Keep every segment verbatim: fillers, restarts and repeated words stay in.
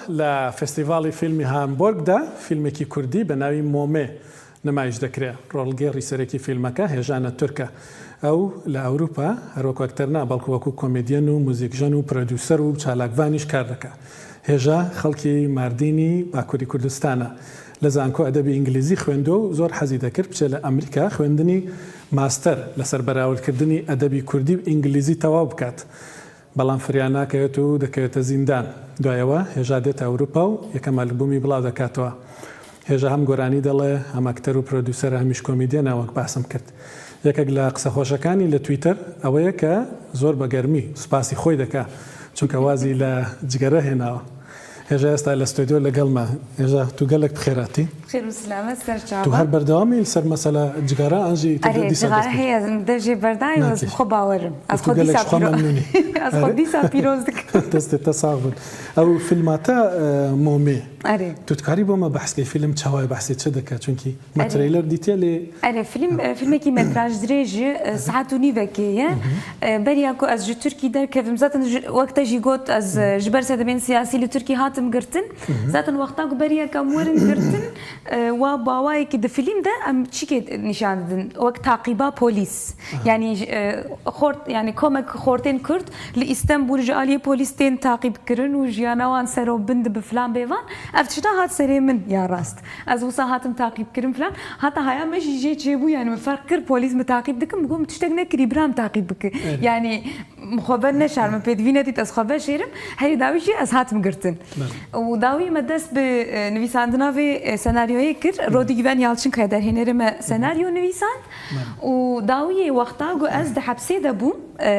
لە فستیڤاڵی فیلمی هامبۆرگدا فیلمێکی کوردی بە ناوی مۆمێ نمایش دەکرێ. ڕۆڵگێڕی سەرەکی فیلمەکە هێژانە تورکە. ئەو لە ئەوروپا هەروەک ئەکتەر نا، بەڵکو وەکو کۆمێدیەن و موزیکژەن و پرۆدیوسەر و چالاکڤانیش کار دەکا. هێژا خەڵکی ماردینی باکووری کوردستانە. لە زانکۆ ئەدەبی ئینگلیزی خوێندووە و زۆر حەزی دەکرد بچێ لە ئەمریکا خوێندنی ماستەر لەسەر بەراوردکردنی ئەدەبی کوردی و ئینگلیزی تەواو بکات. بەڵام فریان ناکەوێت و دەکەوێتە زیندان. دوایەوە هێژا دێتە ئەوروپا و یەکەم ئەلبومی بڵاو دەکاتەوە. هێژا هەم گۆرانی دەڵێ، هەم ئەکتەر و پرۆدیوسەرە، هەمیش کۆمیدیەنە وەک باسم کرد. یەکێک لە قسە خۆشەکانی لە تویتەر ئەوەیە کە زۆر بە گەرمی سوپاسی خۆی دەکا، چونکە وازی لە جگەرە هێناوە. هێژا ئێستا لە ستۆدیۆ لەگەڵمە. هێژا، تو گەلێک بخێراتی. خێر و سلامەت سەر چاوان. تو هەر بەردەوامی لەسەر مەسەلە جگەرە، ئەنجی تر ئەرێ، دیسا جگەرە دەست پێ هەیە، دەژێ بەردای، ناکەی. خۆ باوەرم. ئەز تو خۆ گەلێک دیسا خۆ پیرۆ-، مەمنونی. ئەز خۆ ئەرێ. دیسا پیرۆز دکم. دەستێ تە ساغ بن. ئەو فیلماتە، ئە، مۆمێ. ئەرێ. تو دکاری بۆ مە بەحسکەی فیلم چاوای بەحسی چ دەکە؟ چونکی مە ئەرێ. ترەیلەر دیتیە لێ. ئەرێ، فیلم، ئە، فیلمێکی مەتراژ درێژی، ئە، سعات و نیڤەکێ یە. ئە، بەریا کو ئەز ji Tirkî دەرکەڤم. Zaten ji, wek te jî got, ez, ئە، ji ber sedemên siyasî li Tirkî hatim girtin. Zaten wexta ku beriya ke em werin girtin, e, wa bawayekî di fîlm de em çikê nîşan didin? Wek taqîba polîs. Aha. Yanî, e, xort, yanî komek xortên Kurd li Îstenbûl ji aliyê polîs tên taqîb kirin û jiyana wan ser û bin dibi filan bêvan. Ev tişta hat serê min ya rast. Ez wisa hatim taqîb kirin filan. Hata haya me jî jê çêbû, yanî min ferq kir polîs min taqîb dikin, min got min tiştek nekirî, bira min taqîb bike. Evet. Yanî Min xwe veneşar, min pêdivî nedît ez xwe veşêrim. Herî dawî jî ez hatim girtin. Belê. Û dawî me dest bi, e, nivîsandina vê, e, senaryoyê kir. Hı. Rodî Güven Yalçınkaya derhênerê me senaryo nivîsand. Belê. Û dawiyê wexta ku ez di hepsê de bûm, e,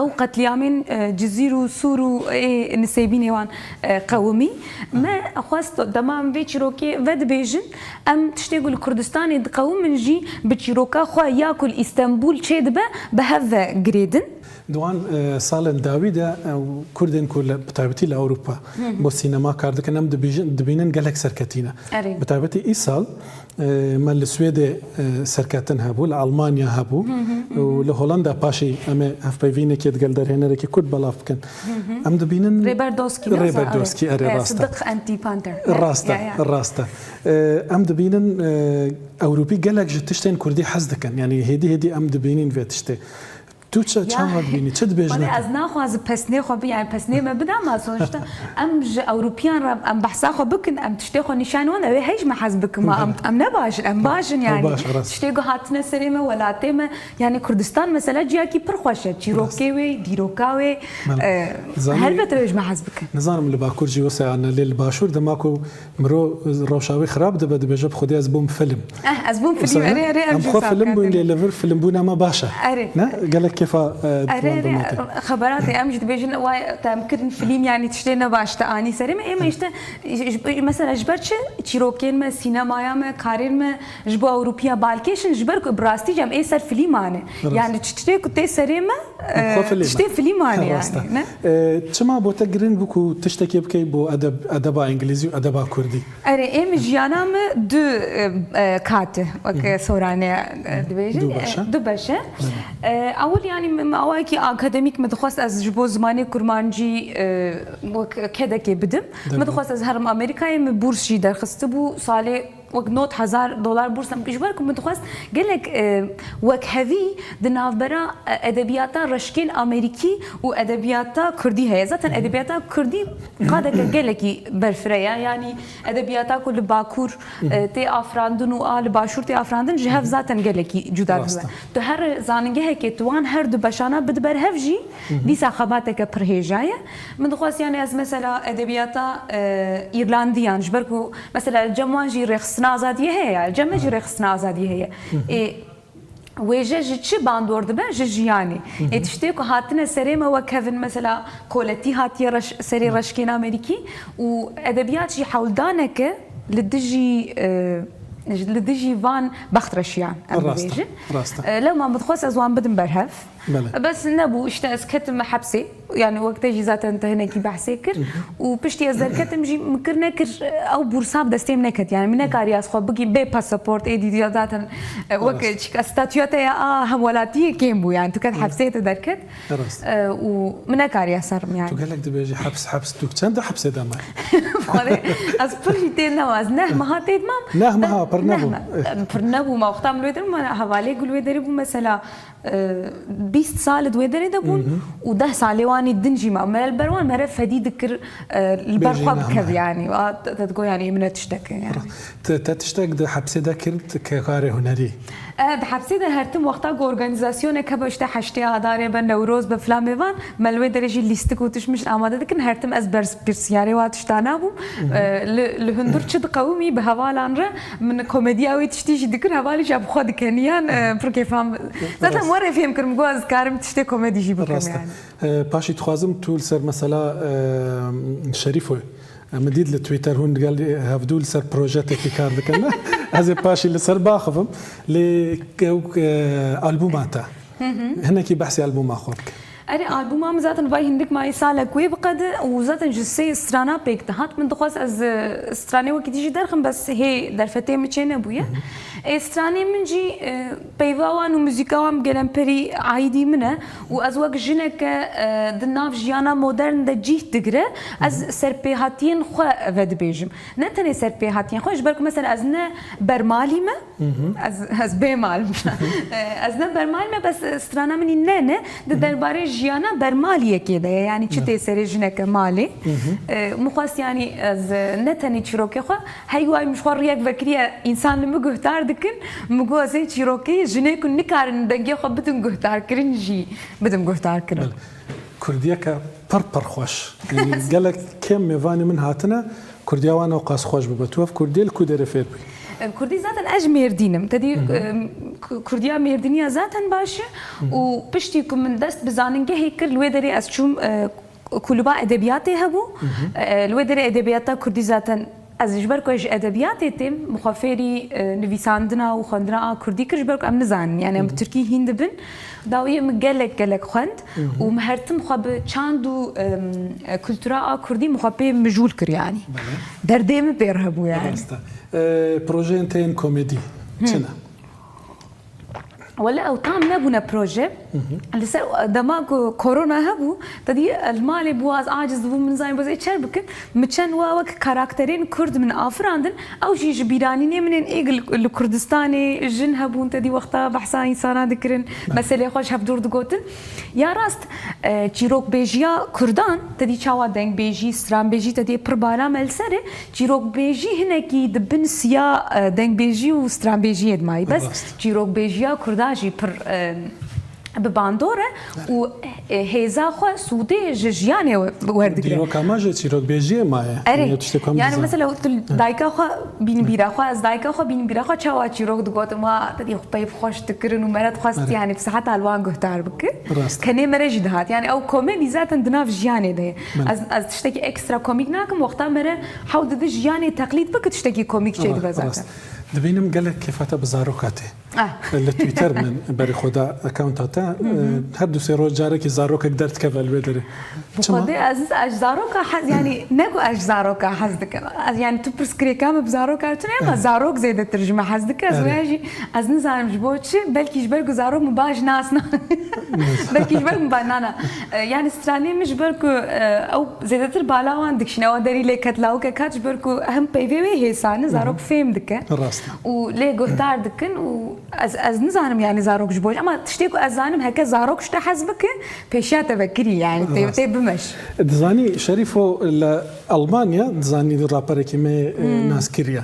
ew qetlîamên, e, Cizîr û Sûr û ê Nisêbînê wan, e, qewimî. Me xwest dema em vê çîrokê vedibêjin, em tiştê ku li Kurdistanê diqewimin jî bi çîroka xwe ya ku li Îstenbûl çêdibe, bi hev ve girêdin. Di wan, e, salên dawî de, e, Kurdên ku li, bi taybetî li Ewropa Hı hı. bo sînema kar dikin, em dibîjin, dibînin gelek serketî ne. Erê. Bi taybetî îsal, e, me li Swêdê, e, serketin hebû, li Almanya hebû Hı hı, hı hı. û li Holanda paşî em ê hevpeyvînekê digel derhênerekî Kurd belav bikin. Hı hı. Em dibînin Rêber Doskî, ne? Rêber Doskî, erê, E, rast e. Siddiq Anti Panter, ne? Rast e, Ya, ya. rast e. E, em dibînin, e, Ewropî gelek ji tiştên Kurdî hez dikin. Yanî hêdî hêdî em dibînin vê tiştê. Tu çi, Ya. çawa dibînî? Çi dibêjin? Wele ez naxwazim pesnê xwe bi-, yani pesnê me bida ma sonuçta em ji Ewropiyan re em behsa xwe bikin, em tiştê xwe nîşan wan, ew ê hej me hez bikin, ma em, Belê. em ne baş in, em baş in Ew yani. baş, rast. Tiştê ku hatine serê me, welatê me, yani Kurdistan mesela ciyakî pir xweş e. Çîrokê Rast. wê, dîroka wê, Belê. e, Zanî- helbet ew ê ji me hez bikin. Nizanim li Bakur jî wisa ne, lê li Başûr dema ku Miro rewşa wî xirab dibe, dibêje, bi Xwedê ez bûm film. Eh, ez bûm film, Wisa ne? erê, erê, em Em jî xwe wisa film bûn, dikin. lê li vir film bûna me baş e. Erê. Ne? Gelek kêfa, e, Erê, wan erê, dimatê. xeberatê em jî dibêjin, wa te em kirin film, yanî tiştê ne baş te anî serê me. Ê me işte, j-, j-, mesela ji ber çi çîrokên me, sînemaya me, karên me ji bo Ewropiya balkêş in, ji ber ku bi rastî jî em ê ser filîman e. Rast. Yani tiştê ku tê serê me, Em xwe e, filî me. tiştê filîman e Rast e. yani, ne? E, çima bo te giring bû ku tiştekê bikey bo edeb-, edeba îngilîzî û edeba kurdî? Erê, êm jiyana me du, e, e, kat e, wek Hı hı. Soranê, e, dibêjin. Du E, beş e. du beş e. Belê. E, ewil, yanî, me, me awayekî akademîk me dixwest ez ji bo zimanê kurmancî, e, wek kedekê bidim. Demê. Me dixwest ez herim Amerîkayê, me bûrs jî derxistibû salê wek nod hezar dolar bûrs em. Ji ber ku me dixwest gelek, e, wekhevî di navbera, e, edebiyata reşkên Amerîkî û edebiyata kurdî heye. Zaten Hı hı. edebiyata kurdî qadeke gelekî berfireh e. Yanî edebiyata ku li Bakur, e, tê afirandin û a li Başûr tê afirandin ji hev zaten gelekî cuda dibe. Rast e. Tu her zanîngehekê tu wan her du beşana bide ber hev jî, Hı hı. dîsa xebateke pir hêja ye. Min dixwest, yani, ez mesela edebiyata, e, Îrlandiyan, ji ber ku mesela li cem wan jî rêxistina azadiyê heye ya, li cem me jî Hı. rêxistina azadiyê heye. Hı hı. Ê, Wêje ji çi bandor dibe? Ji jiyanê. Hı hı. Ê, tiştê ku hatine serê me wek kevin, mesela koletî hatiye reş-, serê Hı. reşkên Amerîkî û edebiyat jî hewldaneke li dijî, e, li dijî van bextreşiyan, em Rast e, bibêjin. rast e. E, lewma min dixwest ez wan bidim berhev. Belê. Bes nebû, işte ez ketim hepsê. Yani wek te jî zaten te hinekî behsê kir. Û piştî ez derketim jî min kir nekir, ew bursa bi destê min neket. Yani min nekarî ez xwe bigî bê pasaport, êdî diya zaten, e, wek çik statüya te ya a hemwelatiyê kêm bû. Yani tu ket hepsê te derket. Rast. E, û min nekarî ez serim yani. Tu gelek dibêjî heps, heps, tu çend de hepsê de me? Xwedê, ez pir jî tê nema, ez neh meha tê dimam. Neh meha, pir nebû. Neh me-, pir nebû, ma wexta min wê derim, hevalê gul wê derê bû mesela, e, bîst sal di wê derê de bûn û deh salê wanî din jî ma. Me li ber wan mere fedî dikir, e, li ber xwe bikev yani. A, te, te digot yani, ê min ne tiştek e yani. Te, te tiştek di hepsê de kir, te ke karê hunerî? E, di hepsê de her tim wexta ku organîzasyonek hebe, işte heştê Adarê be, Newroz be, filan be van, me li wê derê jî lîstik û tişt mişt amade dikin, her tim ez berpirsiyarê wa tişta nabûm. E, li, li hundir çi diqewimî bi hevalan re, min komediya wê tiştî jî dikir, hevalî jî bi xwe dikeniyan, e, pir kêfan. Zaten wan rê fêm kir, min got ez dikarim tiştê komedî jî bikim yani. E, paşî dixwazim tu li ser mesela, e, Şerîfoyê. Min dît li Twitter hûn digel hevdû li ser projetekî kar dikin. Ez ê paşî li ser baxivim. Lê ke-, ke-, albûma te. Hinekî behsê albûma xwe bike. Erê, albûma min zaten vay hindik mayî salek wê biqede û zaten ji sê strana pêk dihat. Min dixwest ez, e, stranê wekî dî jî derxim, bes hê derfetê min çê nebûye. Ê stranê min jî, e, peyva wan û muzîka wan bi gelemperî aîdî min e. Û ez wek jineke, e, di nav jiyana modern de cîh digire, ez serpêhatiyên xwe vedibêjim. Ne tenê serpêhatiyên xwe, ji ber ku mesela ez ne bermalî me, ez, ez bê mal me. E, ez ne bermalî me, bes strana min î ne ne, di derbarê jiyana bermaliyekê de ye. Yanî çi tê serê jineke malê. E, min xwest yanî ez ne tenê çîrokê xwe, hey way min ji xwe riyek vekiriye, însan li min guhdar dikin, min got ez ê çîrokê jinê ku nikarin dengê xwe bidin guhdarkirin jî. Bidim guhdarkirin. Belê. Kurdiyeke pir pir xweş. Yanî gelek kêm mêvanê min hatine, kurdiya wan ewqas xweş bibe. Tu ev kurdiyê li ku derê fêr bûyî? Kurdî zaten ez ji Mêrdîn im. Te dî, em, ku-, kurdiya Mêrdîniya zaten baş e û piştî ku min dest bi zanîngehê kir, li wê derê ez çûm, e, kulûba edebiyatê hebû. E, li wê derê edebiyata kurdî zaten Ez ji ber ku ez ji edebiyatê têm, min xwe fêrî, e, nivîsandina û xwendina a kurdî kir, ji ber ku em nizanin, yani em bi tirkî hîn dibin. Dawiyê min gelek gelek xwend û min her tim xwe bi çand û, em, e, kultura a kurdî min xwe pê mijûl kir yani. Belê. Derdê min pê re hebû yani. Rast e. E, projeyên te yên komedî çi ne? Wele ew tam nebûne proje. Li ser dema ku korona hebû, te dî li malê bû, ez aciz dibûm, min zanî bes ê çer bikim. Min çend wa wek karakterên kurd min afirandin, ew jî ji bîranînê min ên êk li, li Kurdistanê jin hebûn, te dî wexta behsa însana dikirin, meselê xwe ji hev dûr digotin. Ya rast, e, çîrokbêjiya kurdan, te dî çawa dengbêjî, stranbêjî, te dî pir bala me li ser e. Çîrokbêjî hinekî di bin siya, e, dengbêjî û stranbêjiyê dimayî. Bes çîrokbêjiya kurda jî pir, e, bi bandor e û, e, hêza xwe sûdê ji jiyanê we-, werdigire. Dîroka me jî çîrokbêjiyê maye. Erê. Yanî tiştê ku em dizanin. Mesela tu dayika xwe bînbîra xwe, ez dayika xwe bînbîra xwe çawa çîrok digotim, wa te dî xwe peyv xweş dikirin û me re dixwest, erê, yanî bi seheta li wan guhdar bike. Rast. Tenê me re jî dihat. Yanî ew komedî zaten di nav jiyanê de ye. Belê. Ez, ez tiştekî ekstra komîk nakim, wexta me re hewl dide jiyanê teqlîd bike, tiştekî komîk çêdibe zaten. Rast. Dibînim gelek kêfa te bi zaroka tê. Ah. Li Twitter min berî xwe da accounta te, e, her du sê roj carekî zarokek derdikeve li wê derê. Bi Çima? Xwedê ez, ez ji zaroka hez, yanî ne ku ez ji zaroka hez dikim. Ez, yanî tu pirsgirêka min bi zaroka tune ye, ama zarok zêdetir ji me hez dike. Ez, erê, wê jî ez nizanim ji bo çi, belkî ji ber ku zarok min baş nas na. Belkî ji ber ku min baş nana. E, yanî stranê min ji ber ku, e, ew zêdetir bala wan dikişîne, ew derî lê ket lawikek hat, ji ber ku hem peyvê wê hêsan e, zarok fêm dike. Rast. Û lê guhdar dikin û ez, ez nizanim yanî zarok ji bo çi, ama tiştê ku ez zanim heke zarok ji te hez bike, pêşiya te vekirî yanî tê, rast, tê bimeş. Dizanî Şerîfo li Almanya, dizanî raperekî me, e, nas kiriye.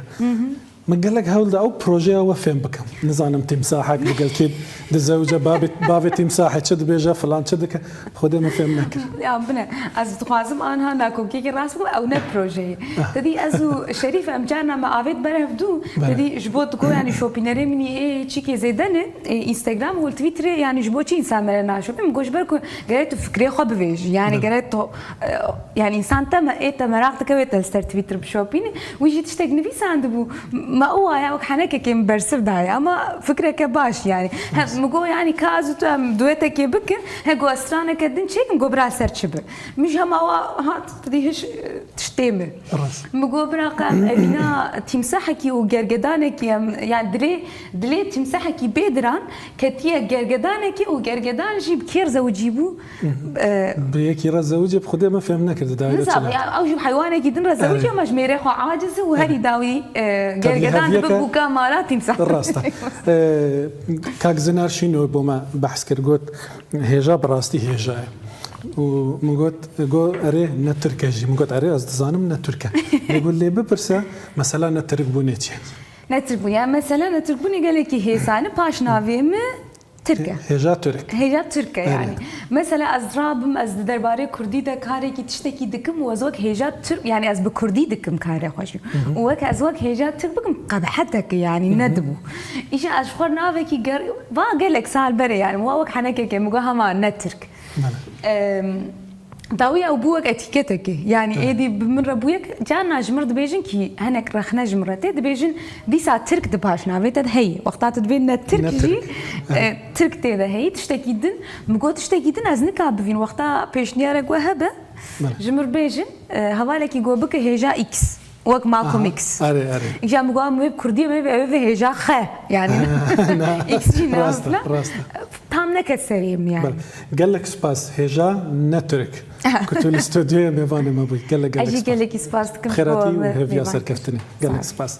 Min gelek hewl da ew projeya we fêm bikim. Nizanim tîmsahek digel kê dizewce, bavê, bavê tîmsahê çi dibêje, filan çi dike. Xwedê min fêm nekir. Ya bine, ez dixwazim anha nakokiyekê rast bikim, ew ne projeyê. Te dî ez û Şerîf em carna me avêt ber hev dû. Belê. Te dî ji bo tu got, yanî şopînerê min ê çîkê zêde ne, ê Instagram û Twitterê, yanî ji bo çi însan me re naşopî? Min got ji ber ku gerek tu fikrê xwe bivêjî. Yanî, belê, gerek tu, e, yanî însan te me, ê te meraq dike wê te li ser Twitter bişopîne. Wî jî tiştek nivîsandibû. Ma û waya wek henekekê min bersiv daye, ama fikreke baş yani. Hem mi got yani ka ez û tu em duetekê bikin, he got straneke din çêkim, got bira ser çi bi. Min jî hema wa hat dî hiş tiştê mi. Rast. Mi got bira qe em evîna tîmsehekî û gergedanekî em, yani dilê, dilê tîmsehekî bê diran ketiye gergedanekî û gergedan jî bi kêr zewicî bû. E, Bi yekî re zewicê bi xwedê me fêm nekirdi daire Nizam, çi. Ya, ew jî heywanekî din re zewicî ama ji mêrê xwe aciz û herî dawî e, gergedan dibe bûka mala tîmsah. Rast e. E, Kak Zinar Şîno bo me behs kir, got hêja bi rastî hêja ye. Û min got, got erê ne Tirk e jî. Min got erê ez dizanim ne Tirk e. Lê got lê bipirse mesela ne Tirk bûnê çi ye? Ne Tirk bûn. Yani mesela ne Tirk bûnê gelekî hêsan e, paş navê mi Tirk e. Hêja Tirk. Hêja Tirk e yani. Erê. Mesela ez rabim, ez di derbarê Kurdî de karekî tiştekî dikim û ez wek hêja Tirk, yani ez bi Kurdî dikim karê xwe jî. Û wek ez wek hêja Tirk bikim qebehetek e yani, nedibû. Îja ez ji xwe navekî ger, va gelek sal berê yani, wa wek henekekê min got hema ne Tirk. Bele. Em, Dawiya ew bû wek etîketekê. Yani êdî bi min re bû yek, carna ji mir dibêjin kî henek rexne ji min re tê, dibêjin dîsa Tirk di paş navê te de heyî. Wexta tu dibê ne Tirk Ne jî, Tirk. e, Tirk tê de heyî, tiştekî din. Min got tiştekî din ez nika bivîn. Wexta pêşniyarek we hebe, Bele. Ji mir bêjin, e, hevalekî got bike hêja X. Wek Malcolm Aha, X. Erê, erê. Îja min got em wê bi Kurdiyê me, ew ê hêja xe. Yani X jî ne Rast e, aslında. Rast e. Tam neket serê min yani. Bele. Gelek spas hêja ne Tirk. Ku tu li stûdyoyê mêvanê me bûyî. Gelek Ez gelek jî spas. gelekî spas dikim. Xêratî ku û me hêviya mêvan serkeftinê. kir. Gelek Sağ ol. Spas.